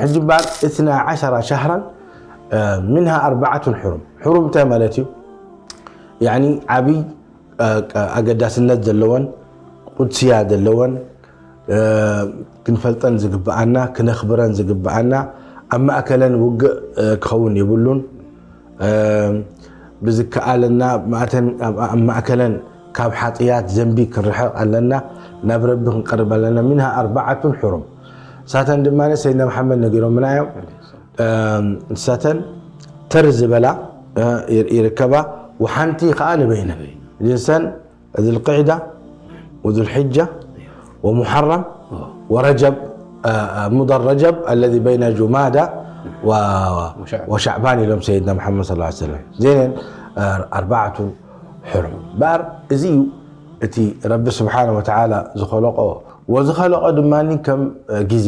ሕጂ እምበኣር اثنا عشر شهرا منها أربعة حرم። ሕሩም እንታይ ማለት እዩ? ያኒ ዓብይ ኣገዳስነት ዘለወን ቁድስያ ዘለወን ክንፈልጠን ዝግብኣና ክነኽብረን ዝግብኣና ኣብ ማእከለን ውግእ ክኸውን የብሉን። ብዝከኣለና ኣብ ማእከለን ካብ ሓጥያት ዘንቢ ክንርሕቕ ኣለና፣ ናብ ረቢ ክንቀርብ ኣለና። منها أربعة حرم። እሳተን ድማ ሰይድና መሓመድ ነጊሮምና እዮም። እሳተን ተር ዝበላ ይርከባ፣ ወሓንቲ ከዓ ንበይነን ጅንሰን ذو القعدة وذو الحجة ومحرم ورجب، مضر رجب الذي بين جمادى وشعبان ኢሎም ሰይድና መሓመድ صلى الله عليه وسلم። ዜነን أربعة حرم። እምበኣር እዚ እዩ እቲ ረቢ ስብሓነ ወተዓላ ዝኸለቆ፣ ወዝኸለቆ ድማ ከም ግዜ